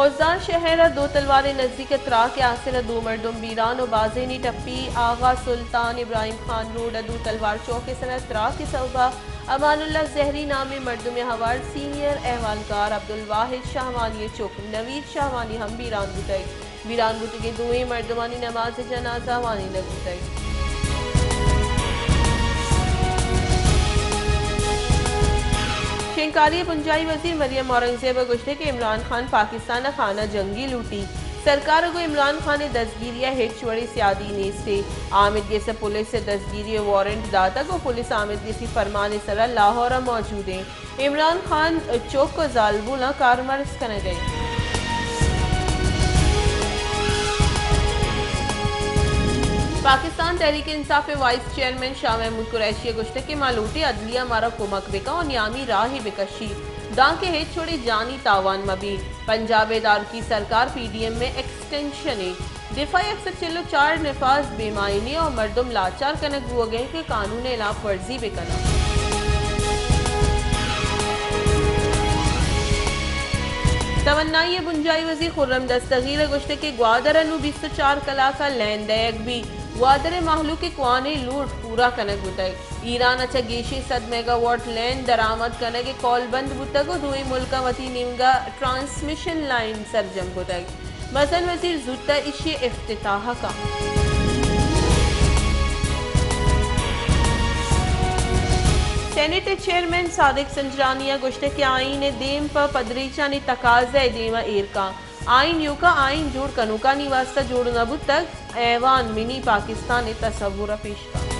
مزدان شہر ء دو تلوار ء نزیک ء تراک ء آسر ء دو مردم بیران و بازینی ٹپی۔ آغا سلطان ابراہیم خان روڈ ء دو تلوار چوک ء سر ء تراک ء سوب ء امان اللہ زہری نامیں مردمے ہوار سینئر احوالکار عبدالواحد شاہوانی ء چک نوید شاہوانی ہم بیران بوتگ۔ بیران بوتگیں دوئیں مردمانی نماز جنازہ وانینگ بوتگ۔ شنگکاری ء بنجاہی وزیر مریم اورنگزیب ء گوشتگ کہ عمران خان پاکستان ء خانہ جنگی لوٹی۔ سرکار ء گوں عمران خان ء دزگیری ء ہچ وڑیں سیادی نیست ء۔ آمید گس ء پولیس ء دزگیری ء وارنٹ داتگ ء پولیس آمید گسی فرمان ء سرا لاہور ء موجود انت۔ عمران خان چک ء زالبولاں کارمرز کنگ ء انت۔ پاکستان تحریک انصاف ء وائس چیئرمین شاہ محمود قریشی ء گوشتگ کہ ما لوٹیں عدلیہ مارا کمک بکن ء نیامی راہے بکشی دانکہ ہچ وڑیں جانی تاوان مہ بیت۔ پنجاب ء دارکی سرکار پی ڈی ایم ء ایکسٹینشن ء دفاعی یک سد چل ء چار نفاذ بے معنی ء مردم لاچار کنگ بوگ ء انت کہ قانون ء ہلاپ ورزی بہ کن انت۔ توانائی ء بنجاہی وزیر خرم دستگیر ء گوشتگ کہ گوادر ء نوں بیست ء چار کلاک ء لین دئیگ بیت، گوادر ء مہلوک ء کوانیں لوٹ پورا کنگ بوتگ۔ ایران ء چہ گیشیں سد میگا واٹ لین درآمد کنگ ء کول بند بوتگ ء دوئیں ملکاں وتی نیمگ ء ٹرانسمیشن لائن سرجم کتگ۔ مزن وزیر زوت ء ایشی ء افتتاح ء کنت۔ سینیٹ ء چیئرمین صادق سنجرانی ء گوشتگ کہ آئین ء دیم پہ پدریچانی تقاضہ ء دیم ء ایر کنت۔ آئین ایوکا آئین جوڑ کنوکانی واستہ جوڑ نہ بوتگ، ایوان منی پاکستان ء تصور ء پیش کنت۔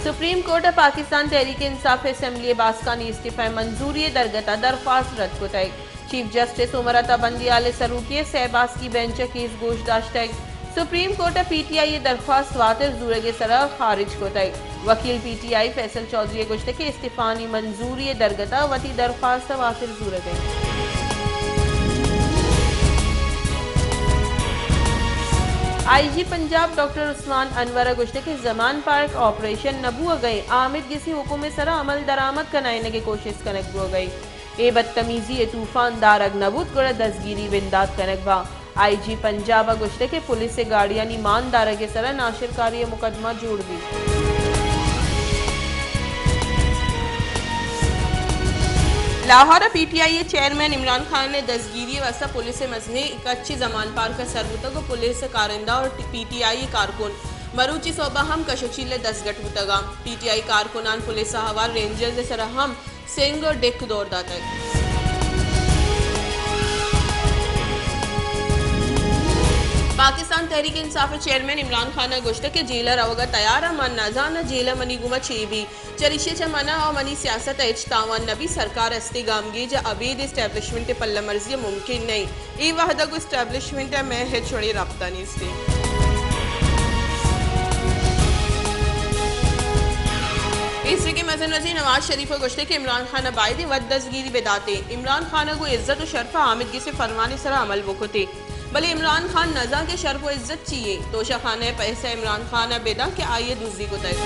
سپریم کورٹ ء پاکستان تحریک انصاف اسمبلی ء باسکانی استعفی ء منظوری ء درگت ء درخواست رد کتگ۔ چیف جسٹس عمر عطا بندیال ء سروکی ء سئے باسکی بینچ ء کیس گوش داشتگ۔ سپریم کورٹ ء پی ٹی آئی ء درخواست واتر زورگ ء سرا خارج کتگ۔ وکیل پی ٹی آئی فیصل چوہدری ء گوشتگ کہ استعفانی منظوری ء درگت ء وتی درخواست ء واتر زورگ ء انت۔ آئی جی پنجاب ڈاکٹر عثمان انور ء گوشتگ کہ زمان پارک آپریشن نہ بوگ ء انت، آمید گسی حکم ء سرا عمل درآمد کنائینگ ء کوشست کنگ بوگ ء انت۔ اے بدتمیزی ء طوفان دارگ نہ بوت، گڑا دزگیری بندات کنگ باں۔ آئی جی پنجاب ء گوشتگ کہ پولیس ء گاڑیانی مان دارگ ء سرا ناشرکاری ء مقدمہ جوڑ بیت۔ لاہور ء پی ٹی آئی ء چیئرمین عمران خان ء دزگیری ء واستہ پولیس ء مزنیں کچے زمان پارک ء سر بوتگ ء پولیس ء کارندہ ء پی ٹی آئی ء کارکن مروچی سہب ء ہم کش ء چیل ء دستگٹ بوتگ انت۔ پی ٹی آئی کارکنان پولیس ء ہوار رینجرز ء سرا ہم سنگ ء ڈیک دور داتگ۔ پاکستان تحریک انصاف ء چیئرمین عمران خان ء گوشتگ کہ جیل ء روگ ء تیار آں، من نہ زاناں جیل ء منی گوما چے بیت، چریشی ء چہ من ء منی سیاست ء ہچ تاوان نہ بیت، سرکار ء ہستیں گامگیج ء ابید اے اسٹیبلشمنٹ ء پلہ مرزی ء ممکن نہ انت۔ اے وہد ء گوں اسٹیبلشمنٹ ء مئے ہچ وڑیں رابطہ نیست انت۔ پیسریگیں مزن وزیر نواز شریف ء گوشتگ کہ عمران خان ء بائدیں وت دزگیری بہ داتیں۔ عمران خان ء گوں عزت ء شرپ ء آمید گس ء فرمان ء سرا عمل بکتیں۔ بلے عمران خان نزان کہ شرپ ء عزت چی یے؟ توشہ خانہ ء پیسہ عمران خان ء بہ داں کہ آئی ء دزی کتگ۔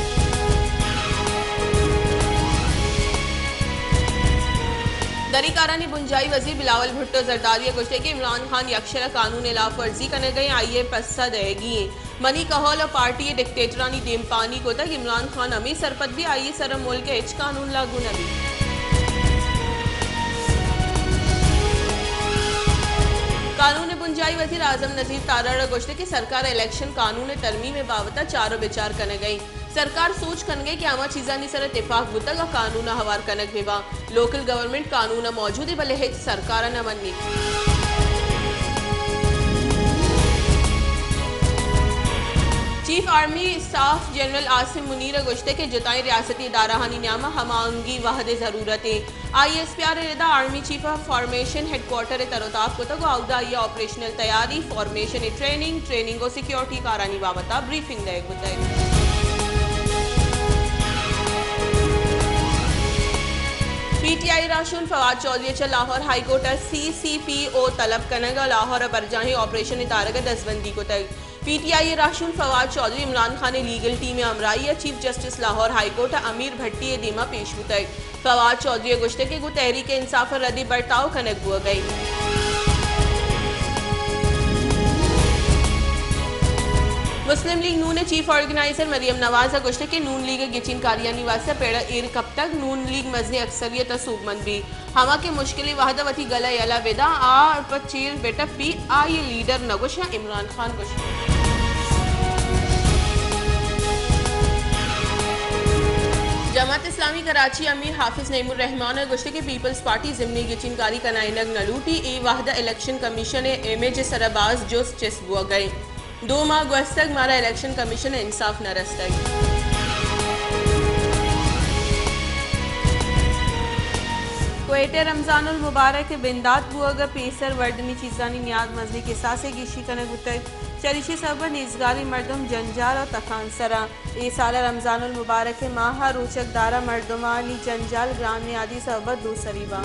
دری کارانی بنجاہی وزیر بلاول بھٹو زرداری ء گوشتگ کہ عمران خان یکشر ء قانون ء ہلاپ ورزی کنگ ء آئی ء پسہ دئیگی انت۔ منی کہول ء پارٹی ء ڈکٹیٹرانی دیمپانی کتگ، عمران خان ہمے سرپد بی آئی ء سر ء ملک ء ہچ قانون لاگو نہ بیت۔ قانون ء بنجاہی وزیر اعظم نذیر تارڑ ء گوشتگ کہ سرکار ء الیکشن قانون ء ترمیم ء بابت ء چار ء بچار کنگ ء انت۔ سرکار سوچ کنگ ء کہ ہما چیزانی سر ء تپاک بوتگ ء قانون ء ہوار کنگ بہ باں۔ لوکل گورنمنٹ قانون ء موجود ء بلے ہچ سرکار ء نہ منی۔ Chief army staff general Asim Munir ء گوشتگ کہ جتائیں ریاستی ادارہانی نیام ء ہماہنگی وہد ء ضرورت انت۔ آئی ایس پی آر ء ردا آرمی چیف ء فارمیشن ہیڈ کوارٹر ء تر و تاب کتگ و اودا آئی ء آپریشنل تیاری، فارمیشن ء ٹریننگ، ٹریننگ و سیکیورٹی کارانی بابت ء بریفنگ دئیگ بوتگ۔ پی ٹی آئی راہشون فواد چوہدری ء چہ لاہور ہائی کورٹ ء سی سی پی او طلب کنگ ء لاہور ء برجاہیں آپریشن ء دارگ ء دزبندی کتگ۔ پی ٹی آئی ءِ راہشون فواد چوہدری عمران خان ءِ لیگل ٹیم ءِ ہمراہی ءَ chief justice Lahore high court ءِ امیر بھٹی ءِ دیما پیش بوتگ۔ فواد چوہدری ءَ گوشتگ کہ گوں تحریک انصاف ءَ ردی برتاؤ کنگ بوگ ءَ انت۔ مسلم لیگ نون ءِ چیف آرگنائزر مریم نواز ءَ گوشتگ کہ نون لیگ ءِ گچین کاریانی واستہ پڑ ءَ ایر کپتگ، نون لیگ مزنیں اکثریت ءَ سوبمند بیت۔ ہما کہ مشکلیں وہد ءَ وتی گل ءَ یلہ بداں، آ پہ چیر بہ ٹپی، آئی ءِ لیڈر نہ گوشاں، عمران خان گوشاں۔ جماعت اسلامی کراچی امیر حافظ نعیم الرحمان ءَ گوشتگ کہ پیپلز پارٹی ضمنی گچین کاری کنائینگ نہ لوٹی، اے وہد ءَ الیکشن کمیشن ءِ امیج ءِ سرا باز جست چست بوگ ءَ انت۔ دو ماہ گوستگ، مارا الیکشن کمیشن ءِ انصاف نہ رستگ۔ کوئٹہ، رمضان المبارک ءِ بندات بوگ ءَ پیسر وردنی چیزانی نیاد مزنیں کساسے گیشی کنگ بوتگ۔ چریشی سبب ءَ نیزگاریں مردم جنجال ءُ تکانسراں۔ اے سال ءَ رمضان المبارک ءِ ماہ ءَ روچگ دار ءَ مردمانی جنجال گران نیادی سبب ءَ دو سری باں۔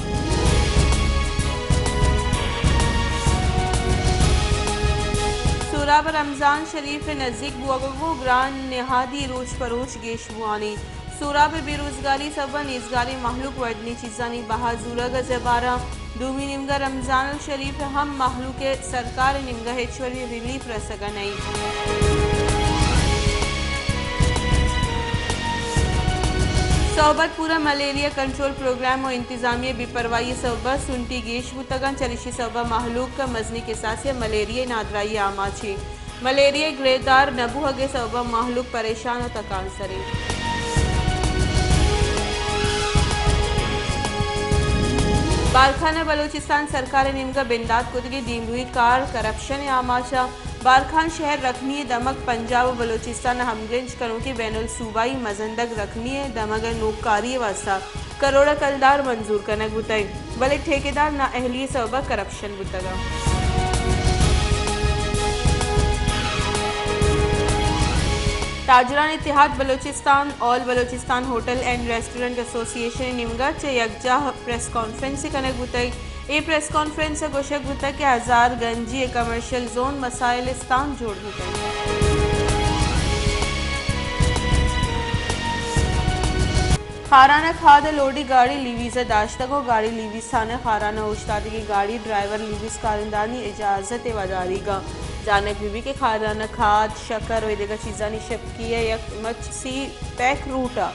سوراب ءَ رمضان شریف ءِ نزیک بوگ ءَ گوں گران نہادی روچ پہ روچ گیش بوانی۔ سوراب ءِ بے روزگاری سبب ءَ نیزگاریں مہلوک وردنی چیزانی بہا زورگ ءَ زباراں۔ دومی نیمگ ءَ رمضان الشریف ءَ ہم مہلوک ءِ سرکار ءِ نیمگ ءَ ہچ وڑیں ریلیف رسگ ءَ نہ انت۔ صحبت پور ءَ ملیریا کنٹرول پروگرام ءُ انتظامیہ ءِ بے پرواہی ءِ سبب ءَ سنٹی گیش بوتگ انت، چریشی سبب ءَ مہلوک ءَ مزنیں کساسے ءَ ملیریا ءِ نادراہی ءِ آماچ انت۔ ملیریا ءِ گریدار نہ بوہگ ءِ سبب ءَ مہلوک پریشان ءُ تکانسر انت۔ بارکھان ءَ بلوچستان سرکار ءِ نیمگ ءَ بندات کتگیں دیمروئی کار کرپشن ءِ آماچ ءَ۔ بارکھان شہر رکھنی ءِ دمگ پنجاب ءُ بلوچستان ءِ ہمگرنچ کنوکیں بین الصوبائی مزندگ رکھنی ءِ دمگ ءِ نوکاری ءِ واستہ کروڑ ءَ کلدار منظور کنگ بوتگ، بلے ٹھیکیدار نااہلی ءِ سبب ءَ کرپشن بوتگ۔ تاجران اتحاد بلوچستان، آل بلوچستان ہوٹل اینڈ ریسٹورنٹ ایسوسی ایشن ءِ نیمگ ءَ چہ یکجاہ پریس کانفرنس کنگ بوتگ۔ اے پریس کانفرنس ءَ گوشگ بوتگ کہ ہزار گنجی ءِ کمرشل زون مسائلستان جوڑ بوتگ۔ خاران ءَ کھاد ءِ لوڈی گاڑی لیویز ءَ داشتگ ءُ گاڑی لیویز تھانہ خاران ءَ اوشتاتگیں گاڑی ڈرائیور لیویز کارندہانی اجازت ءِ وداریگ ءَ۔ زانگ بہ بیت کہ خاران ءَ کھاد، شکر ءُ ایدگہ چیزانی شپکی ءِ یک مچ سی پیک روٹ ءَ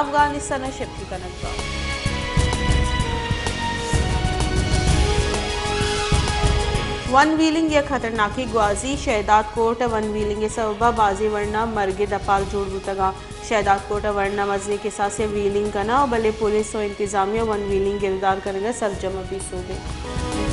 افغانستان ءَ شپکی کنگ ءَ۔ ون ویلنگ یک خطرناکیں گوازی، شہداد کوٹ ءَ ون ویلنگ ءِ سبب ءَ بازیں ورنا مرگ ءِ دپال جوڑ بوتگ ءَ۔ شہداد کوٹ ءَ ورنا مزنیں کساسے ءَ ویلنگ کناں ءُ بلے پولیس ءُ انتظامیہ ون ویلنگ گردار کنگ ءَ سرجم ءَ بے سوب انت۔